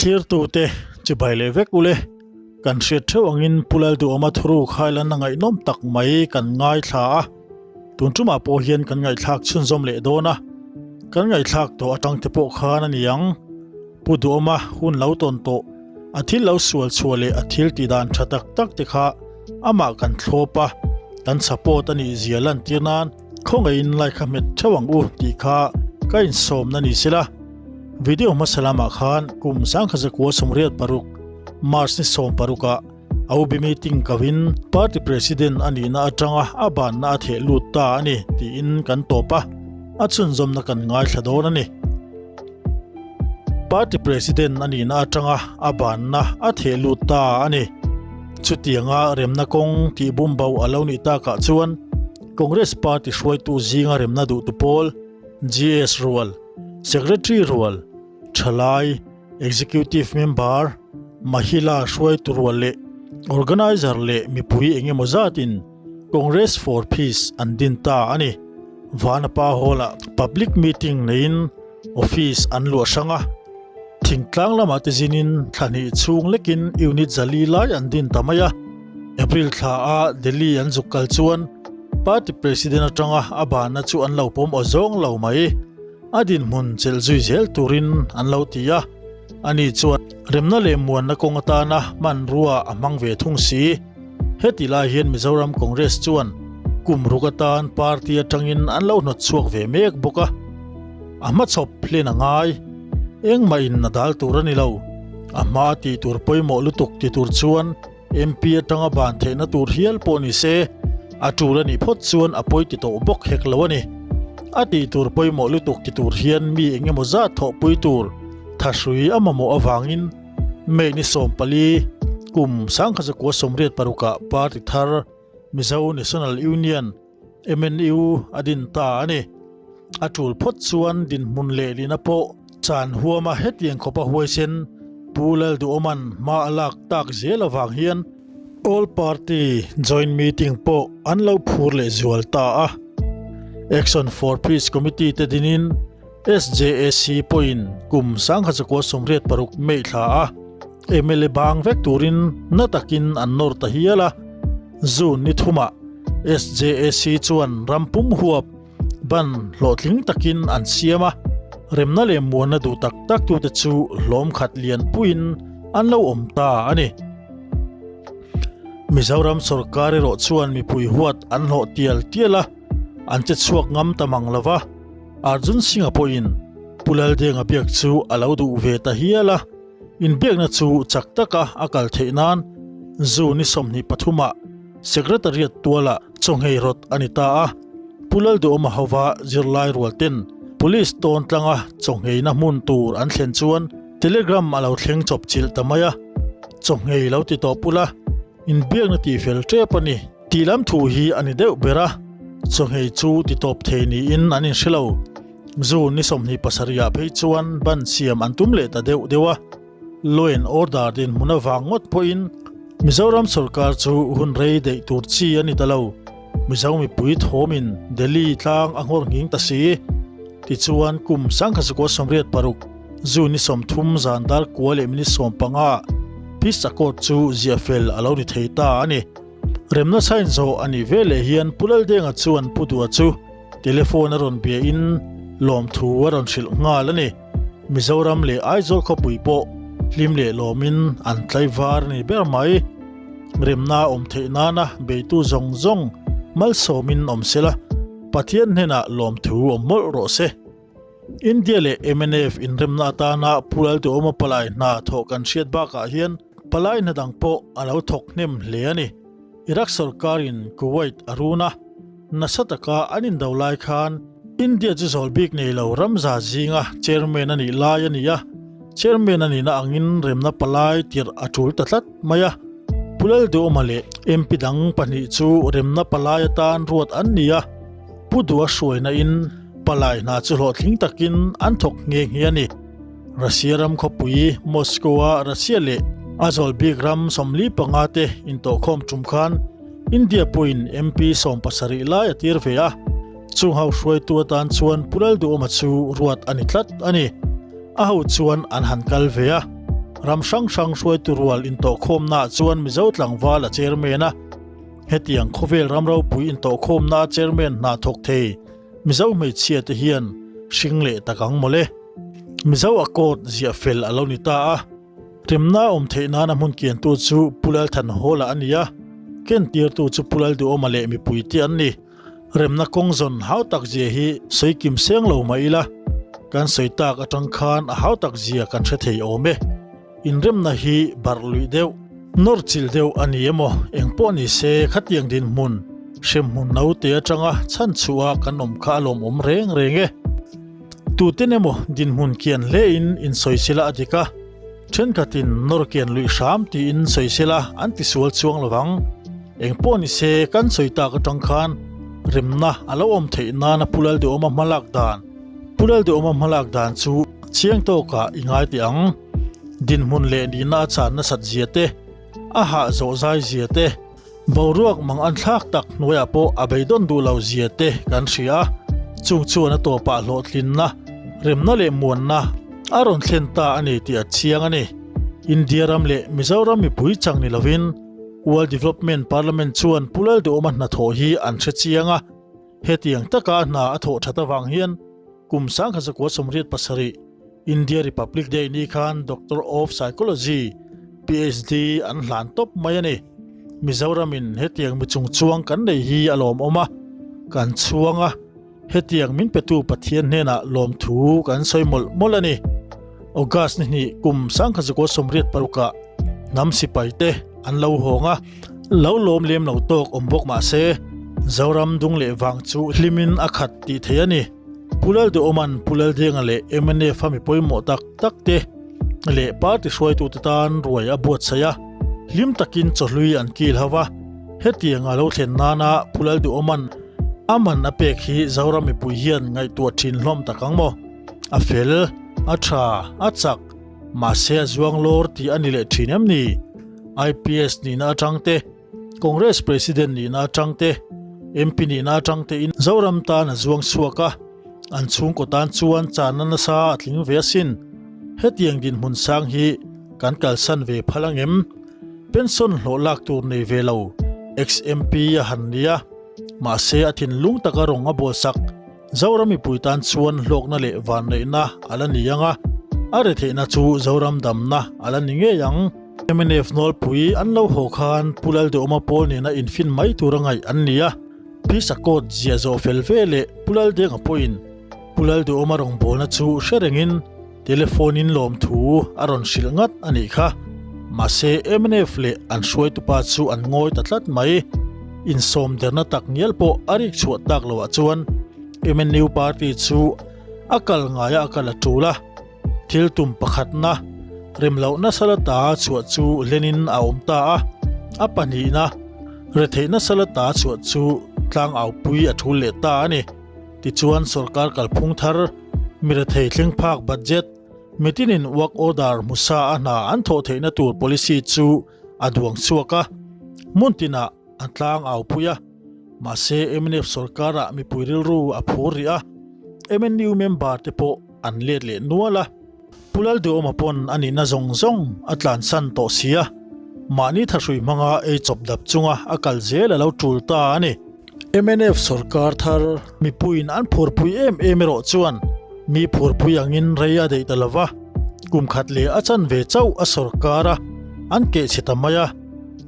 Thlirtute chibai leh vek ule, kan hriat theuh angin Pu Lalduhawma thuruk hailan a ngaihnawm tak mai kan ngaithla a, tun tumah pawh hian kan ngaihthlak chhunzawm leh dawn a, kan ngaihthlak tawh atang te pawh khan a ni ang. Pu Duhawma hun lo tawn tawh, a thil lo sual chhuah leh a thil tih dan tha tak tak te kha amah kan thlawp a, kan support a nih zia lantir nan khawngaihin like kha hmet theuh ang u tih kha ka insawmna ni sela. Video hmasa lamah khan kum 1986 March ni 16 ah OB meeting kovin party president a nihna atanga a banna a theh lut ta a ni tiin kan tawp a, a chhunzawmna kan ngaithla dawn a ni. Party president a nihna atanga a banna a theh lut ta a ni. Chutianga remna kawng tih bumbo a lo nih takah chuan Congress party hruaitu zinga remna duhtu pawl GS rual, Secretary rual, Thalai, Executive Member, Mahila hruaitu rual leh Organiser leh mipui eng emaw zatin Congress for Peace an din ta a ni. Vanapa Hall-ah Public Meeting neiin Office an luah hrang a. Thingtlang lamah te zinin thla hnih chhung lekin Unit zali lai an din ta mai a. April thla a Delhi an zuk kal chuan Party President atanga a banna chu an lo pawm aw zawng lo mai. A dinhmun chelh zui zel turin an lo ti a, ani chuan remna leh muanna kawng atana hmanrua a hmang ve thung si. Heti lai hian Mizoram Congress chuan kum ruk atan party atangin an lo hnawt chhuak ve mek bawk a, a hmachhawp hlen a ngai. Engmah in a dal tur a ni lo. A hma tih tur pawimawh lutuk ti tur chuan MP atanga ban theihna tur hial pawh ni se, a tul a nih phawt chuan a pawi ti tawh bawk hek lo a ni. A tih tur pawimawh lutuk ti tur hian mi eng emaw zat thawhpui tur thahrui a mamawh avangin May ni 14, kum 1986 ah party thar Mizo National Union, MNU, a din ta a ni. A tul phawt chuan dinhmun leh lihna pawh chan huama hetiang khawpa huaisen Pu Lalduhawma'n hma a lak tak zel avang hian All Party Joint Meeting pawh an lo phur leh zual ta a. Action for Peace Committee te dinin SJAC pawhin kum 1986 May thla a mla bang vek turin na takin an nawr ta hial a. June ni thumah SJAC chuan ram pum huap ban hlawhtling takin an siam a, remna leh muanna duh tak tak tute chu hlawm khat lian puiin an lo awm ta a ni. Mizoram sorkar erawh chuan mipui huat an hlawh tial tial a, an che chhuak ngam ta mang lo va, Arjun Singh-a pawhin Pu Laldenga biak chu a lo duh ve ta hial a. Inbiakna chu chak taka a kal theih nan June ni 23 ah Secretariat tualah chawnghei rawt a ni ta a. Pu Lalduhawma hova zirlai rual ten Police tawn tlanga chawngheina hmun tur an thlen chuan Telegram a lo thleng chawp chilh ta mai a, Chawnghei lo ti tawh ula, inbiakna tihfel tep a ni tih lam thu hi a ni deuh ber a, chawnghei chu ti tawp thei niin an inhre lo. June ni 27 ah phei chuan ban siam an tum leh ta deuh deuh a, law and order dinhmun avang ngawt pawhin Mizoram sorkar chu hun rei daih tur chi a ni ta lo. Mizo mipui thawmin Delhi tlang a nghawr nghing ta si. Tichuan kum 1986 June ni 30 zan dar kua leh minute 15 Peace Accord chu ziah fel a lo ni thei ta a ni. Remna sign zawh a nih veleh hian Pu Laldenga chuan Pu Dua chu Telephone a rawn bia in lawmthu a rawn hrilh nghal a ni. Mizoram leh Aizawl khawpui pawh hlim leh lawmin an tlaivar a ni ber mai. Remna awm theih nana beitu zawng zawng malsawmin awm sela, Pathian hnenah lawmthu awm mawlh rawh se. India leh mnf inremna atana Pu Lalduhawma palai hna thawh kan hriat bakah hian palai hna dang pawh a lo thawk hnem hle a ni. Iraq sorkarin Kuwait a run a, nasa taka an indo lai khan India chu zawl bik nei lo ramza zinga chairman a nih lai a ni a, chairman a nihna angin remna palai tirh a tul ta tlat mai a. Pu Lalduhawma leh MP dang pahnih chu remna palai atan ruat an ni a, Pu Dua hruaina in palai hna chu hlawhtling takin an thawk nghe nghe a ni. Russia ram khawpui Moscow-a Russia leh a zawl bik ram 45 te intawhkhawm tum khan India pawhin MP 70 lai a tir ve a, chung ho hruaitu atan chuan Pu Lalduhawma chu ruat a ni tlat a ni. A ho chuan an han kal ve a. Ram hrang hrang hruaitu rual intawhkhawmnaah chuan Mizo tlangval a chairman a. Hetiang khawvel ram ropui intawhkhawmnaa chairman hna thawk thei Mizo hmeichhia te hian hring leh tak ang mawle. Mizo Accord ziah fel a lo ni ta a. Remna awm theih nana hmun kiantu chu Pu Lalthanhawla a ni a, kentirtu chu Pu Lalduhawma leh mipuite an ni. Remna kawng zawn hau tak zia hi sawi kim seng lo mah ila, kan sawi tak atang khan a hau tak zia kan hre thei awm e. Inremna hi barh luih deuh, nawr chilh deuh a ni emaw eng pawh ni se khatiang dinhmun, hremhmun naute atanga chhanchhuah a kan awm kha a lawmawm reng reng e. Tuten emaw dinhmun kian hlein insawisela a dik a, thenkhatin nawr kian luih hram tiin sawisela an tisual chuang lo vang. Engpawh ni se kan sawi tak atang khan remna a lo awm theih nana Pu Lalduhawma hmalak dan Pu Lalduhawma hmalak dan chu chiang tawkah i ngai teh ang. Dinhmun leh nihna a chan nasat zia te, a hah zawh zai zia te, Boruak mang an thlak tak hnuaiah pawh a beidawn duh lo zia te kan hria a, chung chuan a tawpah hlawhtlinna, remna leh muanna a rawn thlen ta a ni tih a chiang a ni. India ram leh Mizoram mipui chang ni lovin World Development Parliament chuan Pu Lalduhawma hnathawh hi an hre chiang a, hetiang taka hna a thawh that avang hian kum 1987 India Republic Day ni khan Doctor of Psychology, PhD, an hlan tawp mai a ni. Mizoramin hetiang mi chungchuang kan nei hi a lawmawm a, kan chhuang a, hetiang min petu Pathian hnenah lawmthu kan sawi mawlh mawlh a ni. August ni hnih kum 1986 ah hnam sipai te an lo hawng a, lo lawm lem lo tawk awm bawk mah se, Zoram dung leh vang chu hlimin a khat tih theih a ni. Pu Lalduhawma'n Pu Laldenga leh mnf a mi pawimawh tak tak te leh party hruaitute tan ruai a buatsaih a, hlim takin chawhlui an kil ho va. Hetiang a lo thlen nana Pu Lalduhawma'n a man a pek hi Zoram mipui hian ngaihtuah thin hlawm tak ang maw? A fel, a tha, a chak, mahse a zuang lawr tih a ni leh thin em ni? IPS nihna atang te, Congress President nihna atang te, MP nihna atang te in Zoram tan a zuang chhuak a, an chhungkaw tan chuan channa nasa a tling ve asin. Hetiang dinhmun sang hi kan kalsan ve phal angem? Pension hlawh lak tur nei ve lo ex-MP a han ni a, mahse a thinlung taka rawng a bualsak. Zoram mipui tan chuan hlawkna leh vanneihna a la ni ang a, a retheihna chu Zoram damna a la ni ngei ang. Mnf nawlpui an lo haw khan Pu Lalduhawma pawl nena infin mai tura ngaih an ni a, Phisa court ziah zawh fel ve leh Pu Laldenga pawhin Pu Lalduhawma rawngbawlna chu hre rengin Telephone-in lawmthu a rawn hrilh ngat a nih kha. Mahse, mnf leh an hruaitupa chu an ngawi ta tlat mai. Insawm derna tak ngial pawh a rik chhuah tak loah chuan MNU party chu a kal ngaia a kal a tul a. Thil tum pakhatna, remlohna salata chhuah chu hlenin a awm ta a. A pahnihna, retheihna salata chhuah chu tlangaupui a thul leh ta a ni. Tichuan, sorkar kalphung thar, mi rethei thleng phak budget, mitinin work order hmusa a hna an thawh theihna tur policy chu a duang chhuak a, hmun tinah a tlang au pui a. Mahse, mnf sorkarah mipui rilru a phur rih a, MNU member te pawh an let leh nual a. Pu Lalduhawma pawn a nihna zawng zawng a tlansan tawh si a, mahni thahrui hmanga ei chawp dap chunga a kal zel a lo tul ta a ni. Mnf sorkar thar mipuiin an phurpui em em erawh chuan mi phurpui angin rei a daih ta lo va, kum khat leh a chan ve chauh a sorkar a, an kehchhe ta mai a,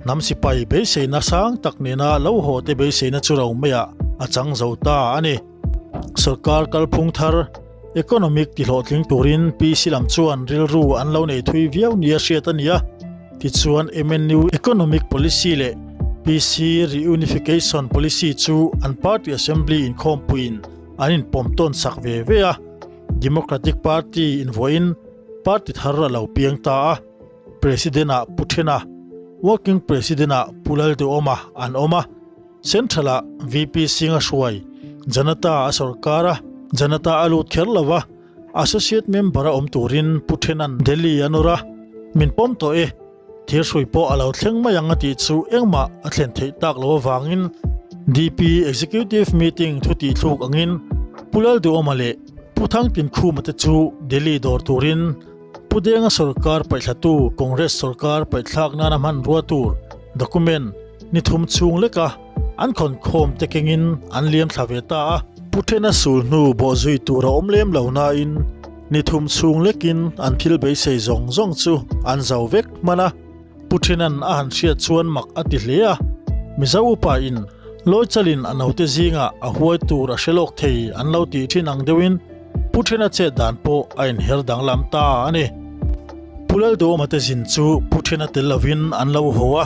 hnam sipai beiseina sang tak nena lo haw te beiseina chu ro maiah a chang zo ta a ni. Sorkar kalphung thar economic tihlawhtling turin PC lam chuan rilru an lo nei thui viau nia hriat a ni a. Tichuan MNU economic policy leh PC reunification policy chu an party assembly inkhawmpuiin an inpawm tawn sak ve ve a. Democratic Party invuahin party thar a lo piang ta a. President-ah Pu Thena, Working President-ah Pu Lalduhawma an awm a. Central-ah VP Singh a hruai, Janata a sawrkar a, Janata a lut kher lo va, Associate Member a awm turin Pu Thenan Delhi a nawr a, min pawm tawh e, thirhrui pawh a lo thleng mai ang a tih chu engmah a thlen theih tak lo avangin DP Executive Meeting thu tih thluk angin Pu Lalduhawma leh Pu Thangtinkhuma te chu Delhi dawr turin. Pu Denga sorkar paihthlatu Congress sorkar paihthlak nana hmanrua tur document ni thum chhung leka an khawn khawm te kengin an liam thla ve ta a. Pu Thena sul hnu bawh zui tur a awm lem lo nain ni thum chhung lekin an thil beisei zawng zawng chu an zo vek hman a. Pu Thenan a han hriat chuan mak a ti hle a, Mizo upa in Lawichalin a naute zingah a huai tur a hre lawk thei an lo tih thin ang deuhin Pu Thena chet dan pawh a inher danglam ta a ni. Pu Lalduhawma te zin chu Pu Thena tel lovin an lo haw a,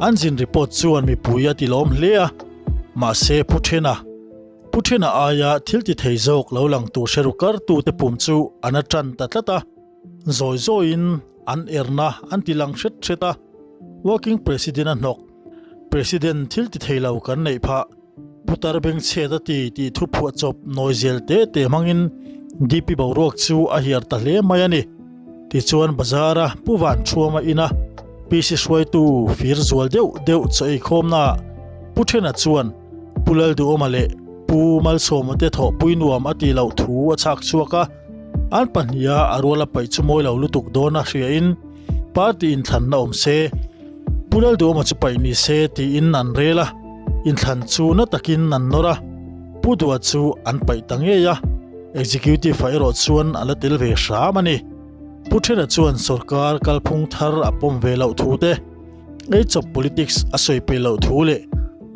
an zin report chuan mipui a ti lawm hle a, mahse Pu Thena, Pu Thena aia thil ti thei zawk lo lang tur hre ru kartute pum chu an a tan ta tlat a. Zawi zawiin an erna an ti lang hret hret a, Working President a hnawk. President thil ti thei lo kan neih phah. Putar bengchhiat a ti tih thu phuah chawp nawi zel te te hmangin DP boruak chu a hiar ta hle mai a ni. Tichuan bazara Pu Vanthuama ina PC hruaitu fir zual deuh deuh chaw eikhawmnaah Pu Thena chuan Pu Lalduhawma leh Pu Malsawma te thawhpui nuam a tih loh thu a chhak chhuak a. An pahniha a rual a paih chu mawi lo lutuk dawn a hriain party inthlanna awm se, Pu Lalduhawma chu paih ni se tiin an rel a, inthlan chu na takin an nawr a, Pu Dua chu an paih ta ngei a, Executive-ah erawh chuan a la tel ve hram a ni. Pu Thena chuan sorkar kalphung thar a pawm ve loh thu te, Ei chawp politics a sawi peih loh thu leh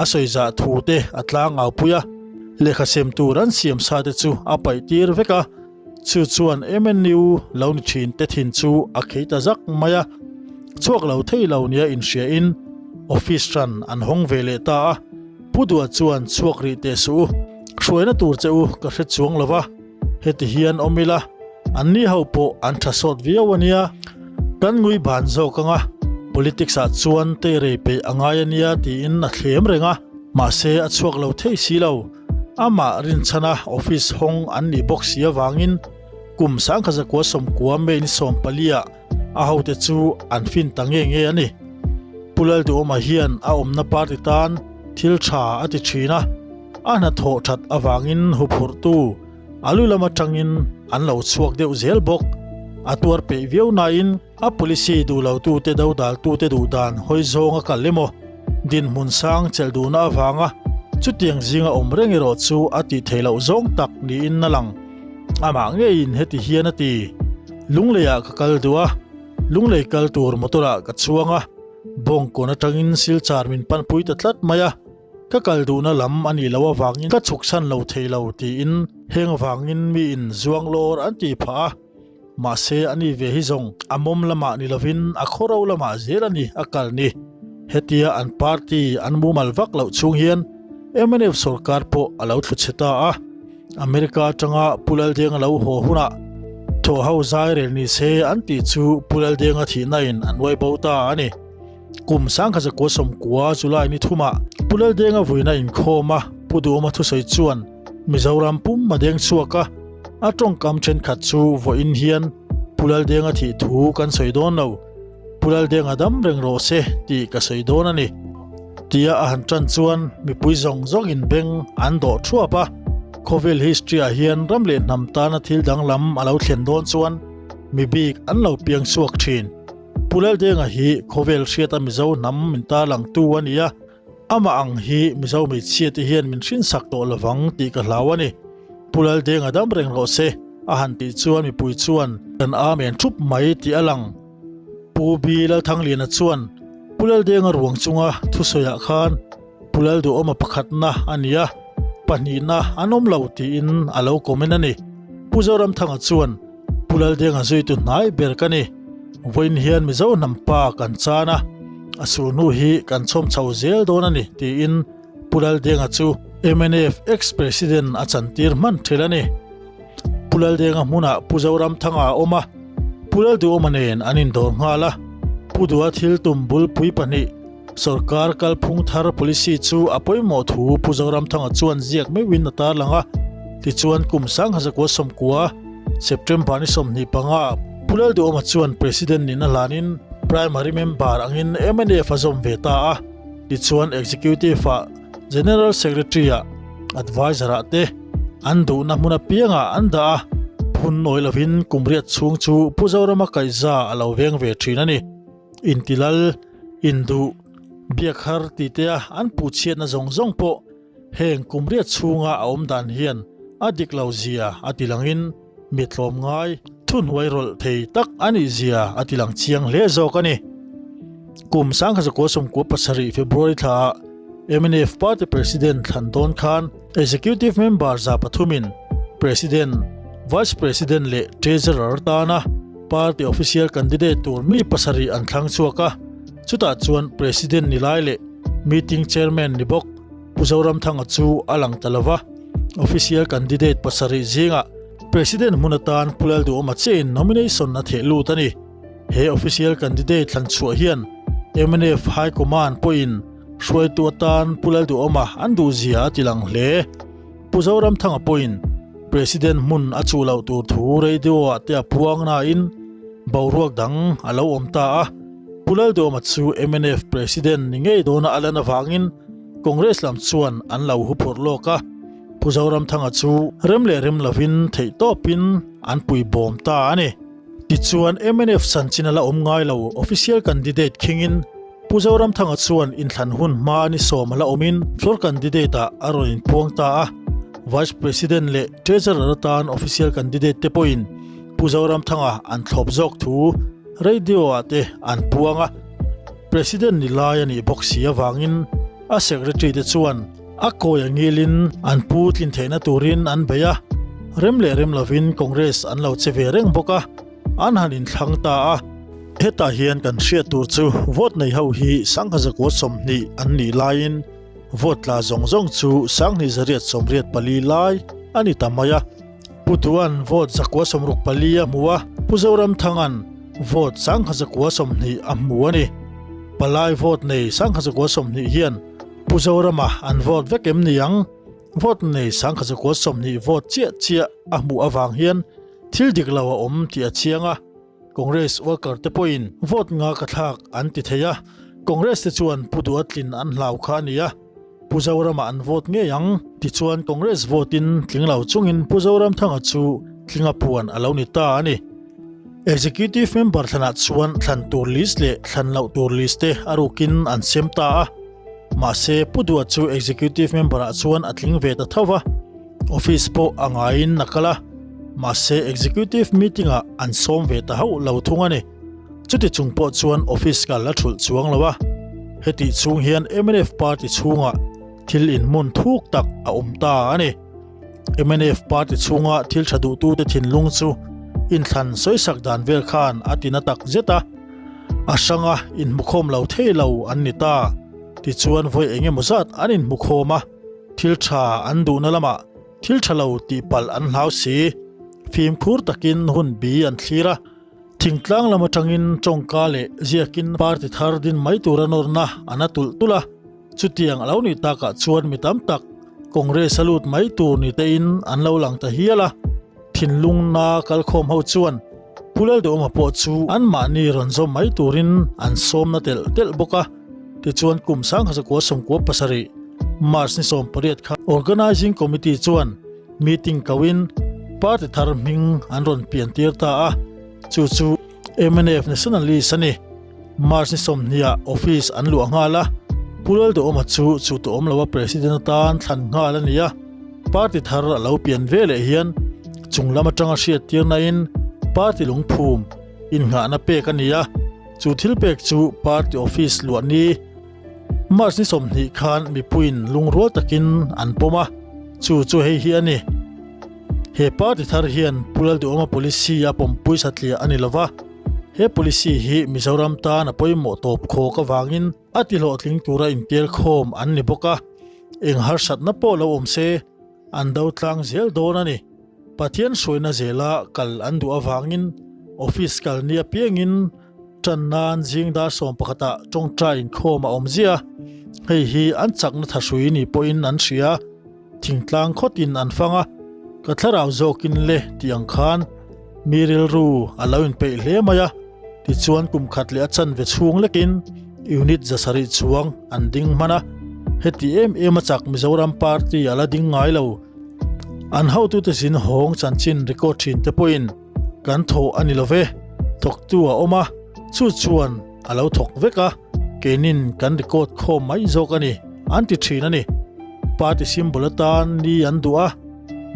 a sawi zah thu te a tlangau pui a, lehkha sem tur an siam sa te chu a paih tir vek a, chu chuan MNU lo ni thin te thin chu a khei ta zak mai a, chhuak lo thei lo nia inhria in office hran an hawng ve leh ta a, Pu Dua chuan chhuak rih teh suh u, hruaina tur che u ka hre chuang lo va. Heti hian awm ila, anni ho pawh an tha sawt viau a nia. Kan ngui ban zawk ang a, politics ah chuan teirei peih a ngai a nia tiin a thlem reng a, mahse a chhuak lo thei si lo. Amah rinchhana office hawng an nih bawk si avangin kum sangkhazakua sawmkua May ni sawmpali ah a hote chu an fin ta nge nge a ni. Pu Lalduhawma hian a awmna party tan thil tha a ti thin a, a hnathawh that avangin huphurhtu a lu lam atangin an lo chhuak deuh zel bawk. A tuar peih viau nain a policy duh lotute dodaltute duh dan hawi zawng a kal emaw dinhmun sang chelh duhna avanga chutiang zinga awm reng erawh chu a tih theih loh zawng tak niin a lang. Amah ngeiin heti hian a ti, Lungleiah ka kal duh a, Lunglei kal tur motor-ah ka chuang a, Bawngkawn atangin Silchar min panpui ta tlat mai a, ka kal duhna lam a nih loh avangin ka chhukchhan lo thei lo tiin heng avangin miin zuang lawr an tih phah a, mahse a ni ve hi zawng a mawm lamah ni lovin a khawro lamah zel a ni a kal ni. Hetia an party an mumal vak loh chhung hian mnf sorkar pawh a lo thlu chhe ta a. America atanga Pu Laldenga lo haw hunah thawh ho zai rel ni se an tih chu Pu Laldenga thihna in an uai bo ta a ni. Kum sangkhaza kua sawmkua July ni thumah Pu Laldenga vuina inkhawm a Pu Duhawma thusawi chuan Mizoram pum a deng chhuak a, a tawngkam thenkhat chu vawiin hian Pu Laldenga thih thu kan sawi dawn lo. Pu Laldenga dam reng rawh se tih ka sawi dawn a ni. Tia a han tan chuan mipui zawng zawngin beng an dawh thuap a, khawvel history ah hian ram leh hnam tana thil danglam a lo thlen dawn chuan mi bik an lo piang chhuak thin. Pu Laldenga hi khawvel hriata Mizo hnam min tarlangtu a ni a, amah ang hi Mizo hmeichhia te hian min hrinsak tawh lovang tih ka hlau a ni. Pu Laldenga dam reng rawh se a han tih chuan mipui chuan kan amen thup mai tih a lang. Pu B. Lalthangliana chuan Pu Laldenga ruang chunga thusawiah khan Pu Lalduhawma pakhatna a ni a, pahnihna an awm lo tiin a lo comment a ni. Pu Zoramthanga chuan Pu Laldenga zuitu hnai ber ka ni. Vawiin hian Mizo hnam pa kan chan a, a sulhnu hi kan chhawm chho zel dawn a ni tiin Pu Laldenga chu mnf ex-president a chantir hman thil a ni. Pu Laldenga hmunah Pu Zoramthanga a awm a, Pu Lalduhawma nen an indawr nghal a. Pu Dua thil tum bulpui pahnih, sawrkar kalphung thar policy chu a pawimawh thu Pu Zoramthanga chuan ziak meuhin a tarlang a. Tichuan kum sanghazakua sawmkua, September ni 25, Pu Lalduhawma chuan President nihna hlanin Primary member angin mnf a zawm ve ta a. Tichuan Executive-ah General Secretary-ah Adviser-ah te an duhna hmun apiangah an dah a. Phun nawi lovin kum riat chhung chu Pu Zorama kaihza a lo veng ve thin a ni. Intilal, induh, biak har ti tea an puhchhiatna zawng zawng pawh heng kum riat chhunga a awm dan hian a dik lo zia a ti langin mi tlawm ngai thuhnuai rawlh thei tak a nih zia a ti lang chiang hle zawk a ni. Kum 1997 February thlaah mnf Party President thlan dawn khan Executive Member 300 in President, Vice President leh Treasurer tana Party Official Candidate tur mi pasarih an thlang chhuak a, chutah chuan President ni lai leh Meeting Chairman ni bawk Pu Zoramthanga chu a lang ta lova, Official Candidate pasarih zingah President hmun atan Pu Lalduhawma chiahin nomination a theh lut a ni. He Official Candidate thlan chhuah hian mnf High Command pawhin hruaitu atan Pu Lalduhawma an duhzia a ti lang hle. Pu Zoramthanga pawhin President hmun a chuh loh tur thu radio ah te a puang nain boruak dang a lo awm ta a. Pu Lalduhawma chu mnf President ni ngei dawna a lan avangin Congress lam chuan an lo huphurh lawk a. Pu Zoramthanga chu rem leh rem lovin theihtawpin an puibawm ta a ni. Tichuan mnf chanchin a la awm ngai lo official candidate khingin Pu Zoramthanga chuan inthlan hun hma ni sawm a la awmin floor candidate ah a rawn inpuang ta a. Vice President leh Treasurer atan official candidate te pawhin Pu Zoramthanga an thlawp zawk thu radio ah te an puang a. President ni lai a nih bawk si avangin a secretary te chuan a kawi a ngilin an pu tlin theihna turin an bei a, rem leh rem lovin Congress an lo che ve reng bawk a, an han inthlang ta a. Hetah hian kan hriat tur chu vote nei ho hi 1920 an nih laiin vote tla zawng zawng chu 2184 lai a ni ta mai a. Pu Duan vote 164 a hmu a, Pu Zoramthanga'n vote 1920 a hmu a ni. Palai vote nei 1920 hian Pu Zorama an vote vek em ni ang? Vote nei 1920 vote chiah chiah a hmuh avang hian thil dik lo a awm tih a chiang a, Congress worker te pawhin vote nga ka thlak an ti thei a, Congress te chuan Pu Duha tlin an hlau kha a ni a, Pu Zorama an vote ngei ang. Tichuan Congress vote in tling lo chungin Pu Zoramthanga chu tlinga puan a lo ni ta a ni. Executive member thlanah chuan thlan tur list leh thlan loh tur list te a rukin an sem ta a. Mahse Pu Duha chu Executive member ah chuan a tling ve ta tho va. Office pawh a ngaiin a kal a. Mahse Executive meeting ah an sawm ve ta hauh lo thung a ni. Chuti chung pawh chuan office kal a thulh chuang lo a. Hetih chhung hian mnf party chhungah thil inhmun thuk tak a awm ta a ni. Mnf party chhunga thil tha duhtute thinlung chu inthlan sawisak dan vel khan a ti na tak zet a, a hranga inhmukhawm lo thei lo an ni ta. Tichuan vawi eng emaw zat an inhmukhawm a, thil tha an duhna lamah thil tha lo tih palh an hlau si. Fimkhur takin hun bi an thlir a, thingtlang lam atangin tawngka leh ziakin party thar din mai tura nawrna an a tulh tulh a. Chutiang a lo nih takah chuan mi tam tak Congress a lut mai tur ni tein an lo lang ta hial a, thinlungna kalkhawm ho chuan Pu Lalduhawma pawh chu anmahni rawn zawm mai turin an sawmna telh telh bawk a. Tichuan kum 1997 March ni 18 kha Organising Committee chuan meeting koin party thar hming an rawn piantir ta a, chu chu mnf Nationalist a ni. March ni sawmhniah office an luah nghal a, Pu Lalduhawma chu chu tu awm loa President atan thlan nghal a ni a, party thar a lo pian ve leh hian chung lam atanga hriattirnain party lungphum innghahna pek a ni a, chu thil pek chu party office luah ni March ni 20 khan mipuiin lungrual takin an pawm a, chu chu hei hi a ni. He party thar hian Pu Lalduhawma policy a pawmpui satliah a ni lova. He policy hi Mizoram tan a pawimawh tawp khawk avangin a ti hlawhtling tura intel khawm an ni bawk a, eng harsatna pawh lo awm se an do tlang zel dawn a ni. Pathian hruaina zela kal an duh avangin office kal ni apiangin tan nan zing dar sawm pakhatah tawngtai inkhawm a awm ziah a, hei hi an chakna thahrui ni pawhin an hria. Thingtlang khawtin an fang a, ka thlarau zawkin le tih ang khan mi rilru a lo inpeih hle mai a, tichuan kum khat leh a chanve chhung lekin unit zasarih chuang an ding hman a, heti em em a chak Mizoram party a la ding ngai lo. An hotute zin hawng chanchin record thin te pawhin kan thawh a ni lo ve, thawktu a awm a, chu chuan a lo thawk vek a, keinin kan record khawm mai zawk a ni, an ti thin a ni. Party symbol atan ni an duh a,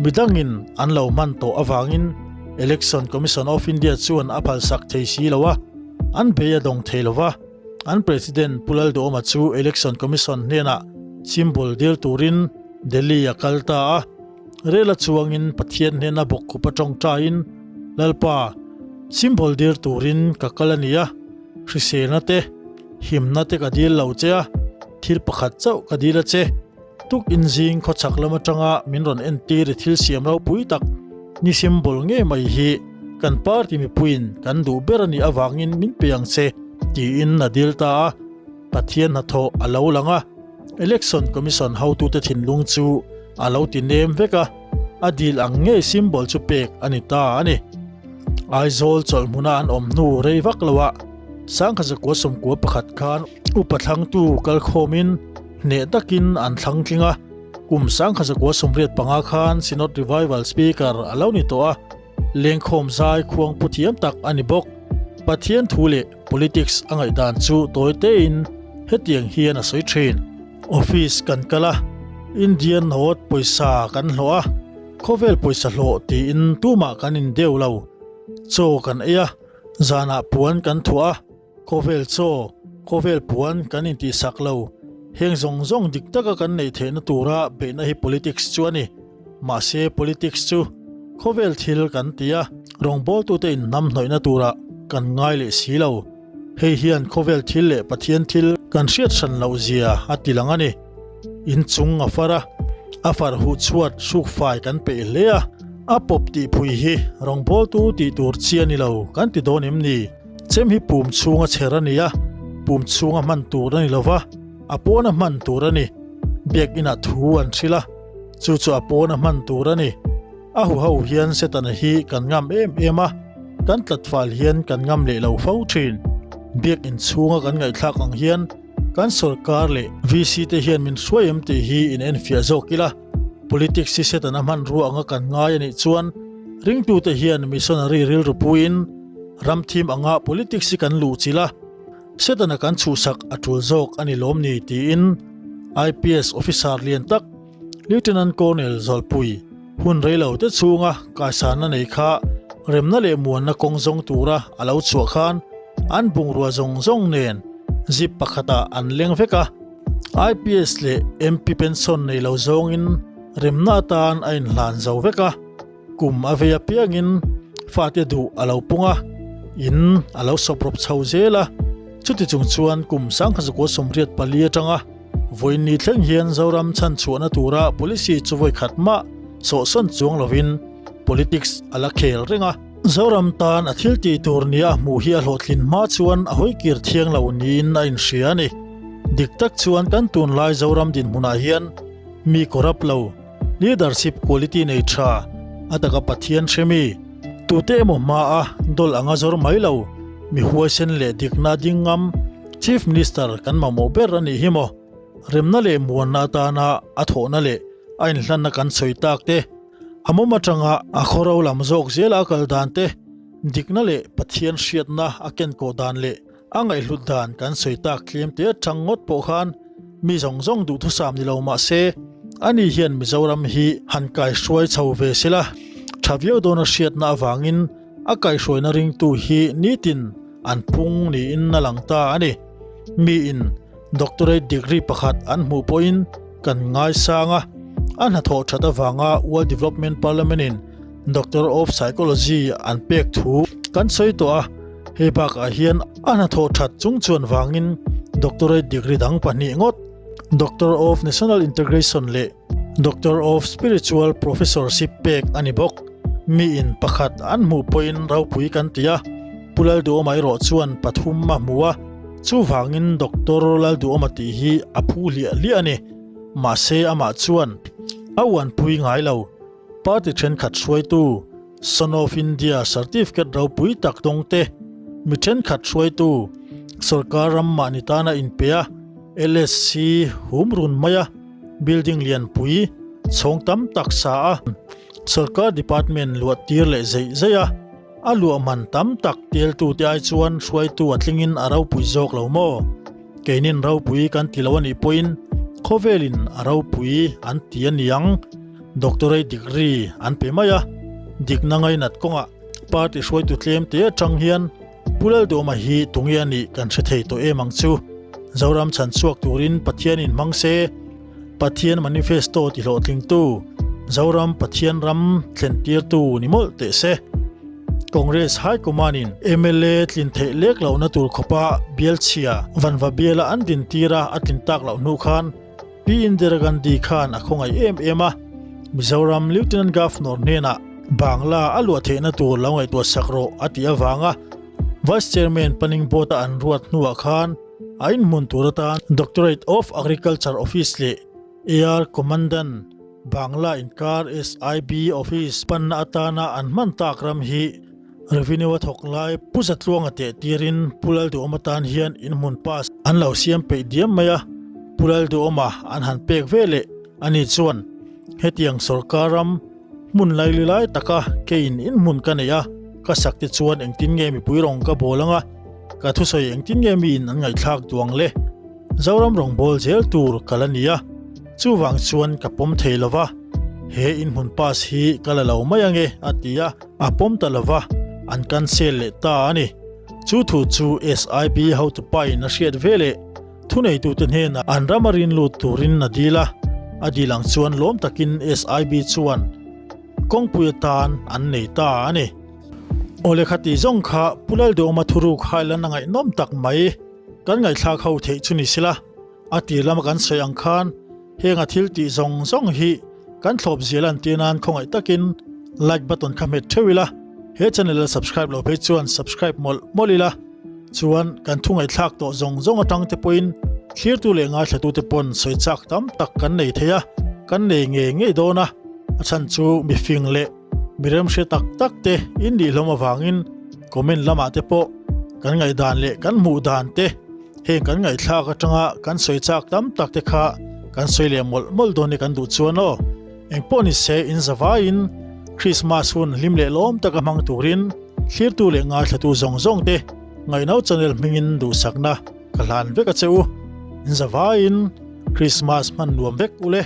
midangin an lo hman tawh avangin Election Commission of India chuan a phalsak thei si lo a, an bei a dawng thei lo va. An President Pu Lalduhoma chu Election Commission hnenah symbol dil turin Delhi a kal ta a. Rel a chuangin Pathian hnena bawkkhup a tawngtaiin, Lalpa, symbol dil turin ka kal a nia, hriselna te, himna te ka dil lo che a, thil pakhat chauh ka dil a che. Tuk inzing khawchhak lam atanga min rawn entir i thil siam ropui tak ni symbol ngei mai hi kan party mipuiin kan duh ber a nih avangin min pe ang che tiin a dil ta a, Pathian hnathawh a lo lang a, Election Commission hotute thinlung chu a lo ti nem vek a, a dil ang ngei symbol chu pek a ni ta a ni. Aizawl chawlh hmuna an awm hnu rei vak loah Sangkhazakua sawmkua pakhat khan upa thlangtu kalkhawmin Hneh takin an thlang tling a, kum 1985 khan Synod Revival Speaker a lo ni tawh a, lengkhawm zai khuang pu thiam tak a ni bawk. Pathian thu leh politics a ngaihdan chu tawi tein hetiang hian a sawi thin. Office kan kal a, Indian note pawisa kan hlawh a, khawvel pawisa hlawh tiin tumah kan indeu lo. Chaw kan ei a, zanah puan kan thuah a, Khawvel chaw, khawvel puan kan intihsak lo. Heng zawng zawng dik taka kan neih theihna tura beihna hi politics chu a ni. Mahse politics chu khawvel thil kan ti a, rawngbawltute inhnamhnawihna turah kan ngai leh si lo. Hei hian khawvel thil leh Pathian thil kan hriat hran loh zia a ti lang a ni. Inchung a far a, a far huh chhuat hrukfai kan peih hle a, a pawp tih phui hi rawngbawltu tih tur chi a ni lo kan ti dawn em ni? Chem hi pum chhunga chher a ni a, pum chhunga hman tur a ni lo va, a pawna hman tur a ni. Biakinah thu an hrilh a, chu chu a pawna hman tur a ni. A huho hian Setana hi kan ngam em em a, kan tlatfal hian kan ngam leh lo fo thin. Biakin chhunga kan ngaihthlak ang hian kan sorkar leh VC te hian min hruai em tih hi in enfiah zawk ila. Politics hi Setana hmanrua anga kan ngai a nih chuan ringtute hian missionary rilru puiin Ram thim anga politics hi kan luh chilh a, Setana kan chhuhsak a tul zawk a ni lawm ni tiin IPS officer lian tak Lieutenant Colonel Zawlpui hun reilo te chhunga kaisanna nei kha remna leh muanna kawng zawng tura a lo chhuah khan an bungrua zawng zawng nen zip pakhatah an leng vek a, IPS leh MP pension nei lo zawngin remna atan a inhlan zo vek a. Kum a vei apiangin fate duh a lo pung a, in a lo sawp rawp chho zel a. Chuti chung chuan kum 1984 atanga vawiin ni thleng hian Zoram chhanchhuahna tura policy chu vawi khat mah sawhsawn chuang lovin politics a la khel reng a. Zoram tan a thil tih tur nia a hmuh hi a hlawhtlin hma chuan a hawikir thiang lo niin a inhria a ni. Dik tak chuan kan tunlai Zoram dinhmunah hian mi corrupt lo, Leadership quality nei tha, a taka Pathian hre mi, tute emaw hma a dawlh anga zawr mai lo, mi huaisen leh dikna ding ngam Chief Minister kan mamawh ber a nih hi maw? Remna leh muanna atana a thawhna leh a inhlanna kan sawi tak te, a mawm atanga a khawro lam zawk zela a kal dan te, dikna leh Pathian hriatna a kenkawh dan leh A ngaihhlut dan kan sawi tak tlem te atang ngawt pawh khan mi zawng zawng duhthusam ni lo mah se, ani hian Mizoram hi han kaihruai chho ve sela, tha viau dawna hriatna avangin a kaihruaina ringtu hi nitin an pung niin a lang ta a ni. Miin Doctorate degree pakhat an hmuh pawhin kan ngaisang a, a hnathawh that avanga World Development Parliament-in Doctor of Psychology an pek thu kan sawi tawh a, hei bakah hian a hnathawh that chung chuan vangin Doctorate degree dang pahnih ngawt, Doctor of National Integration leh Doctor of Spiritual Professorship pek a ni bawk. Miin pakhat an hmuh pawhin ropui kan ti a, Pu Lalduhawma erawh chuan pathum a hmu a, chuvangin Doctor Lalduhawma tih hi a phu hliah hliah a ni. Mahse amah chuan a uanpui ngai lo. Party thenkhat hruaitu, Son of India certificate ropui tak dawng te, mi thenkhat hruaitu, sorkar ram mahni tana inpe a, LSC hum run mai a, building lianpui chhawng tam tak sa a. Sorkar department luah tir leh zeih zeih a, a luah man tam tak teltute ai chuan hruaitu a tlingin a ropui zawk lo maw? Keinin ropui kan ti lo a nih pawhin khawvelin a ropui an ti a niang. Doctorate degree an pe mai a, dikna ngainat kawngah party hruaitu tlem te atang hian Pu Lalduhawma hi tunge a nih kan hre thei tawh em ang chu. Zoram chhan chhuak turin Pathianin hmang se, Pathian manifesto ti hlawhtlingtu, Zoram Pathian ram thlen tirtu ni mawlh teh se. Congress High Command-in mla tlin theih lek lohna tur khawpa bialchhia Vanva biala an din tira a tlin tak loh hnu khan Pi Indira Gandhi khan a khawngaih em em a, Mizoram Lieutenant Governor hnenah Bangla a luah theihna tur lo ngaihtuah sak rawh a tih avanga Vice Chairman Planning Board-a an ruat hnuah khan a inhmun tur atan Doctorate of Agriculture Office leh Air Commandant Bangla inkar SIB Office panna atana an hman tak ram hi Revenue a thawk lai Pu Zatluanga teh tirin Pu Lalduhawma tan hian inhmun pass an lo siam peih diam mai a, Pu Lalduhawma an han pek ve leh ani chuan hetiang sorkar ram hmun laili lai taka keiin inhmun ka nei a, ka sak te chuan engtin nge mipui rawng ka bawl anga ka thusawi engtin nge miin an ngaihthlak duang le? Zoram rawngbâwl zel tur ka la ni a, chuvang chuan ka pawm thei lo va, he inhmun pass hi ka la lo mai ange a ti a. A pawm ta lo va, an cancel leh ta a ni. Chu thu chu SIB hotupain a hriat ve leh thuneitute hnenah an ram a rin lut turin a dil a, a dil ang chuan lawm takin SIB chuan kawngpui atan an nei ta a ni. Awle khati zawng kha Pu Lalduhawma thuruk hailan a ngaihnawm tak mai kan ngaihthlak ho theih chu ni sela. A tir lama kan sawi ang khan heng a thil tih zawng zawng hi kan thlawp zia lan tir nan khawngaih takin like button kha hmet theuh ila, he channel a subscribe lo phei chuan subscribe mawlh mawlh ila, chuan kan thu ngaihthlak tawh zawng zawng atang te pawhin thlirtu leh ngaithlatu te pawn sawi chak tam tak kan nei thei a, kan nei ngei ngei dawn a, a chhan chu mifing leh mi remhre tak tak te in nih hlawm avangin comment lamah te pawh kan ngaihdan leh kan hmuh dan te Heng kan ngaihthlak atanga kan sawi chak tam tak te kha kan sawi leh mawlh mawlh dawn ni kan duh chuan aw. Engpawh ni se in zavaiin Christmas hun hlim leh lawm taka hmang turin thlirtu leh ngaithlatu zawng zawng te Ngaihno channel hmingin duhsakna ka hlan vek a che u. In zavaiin Christmas hman nuam vek u le.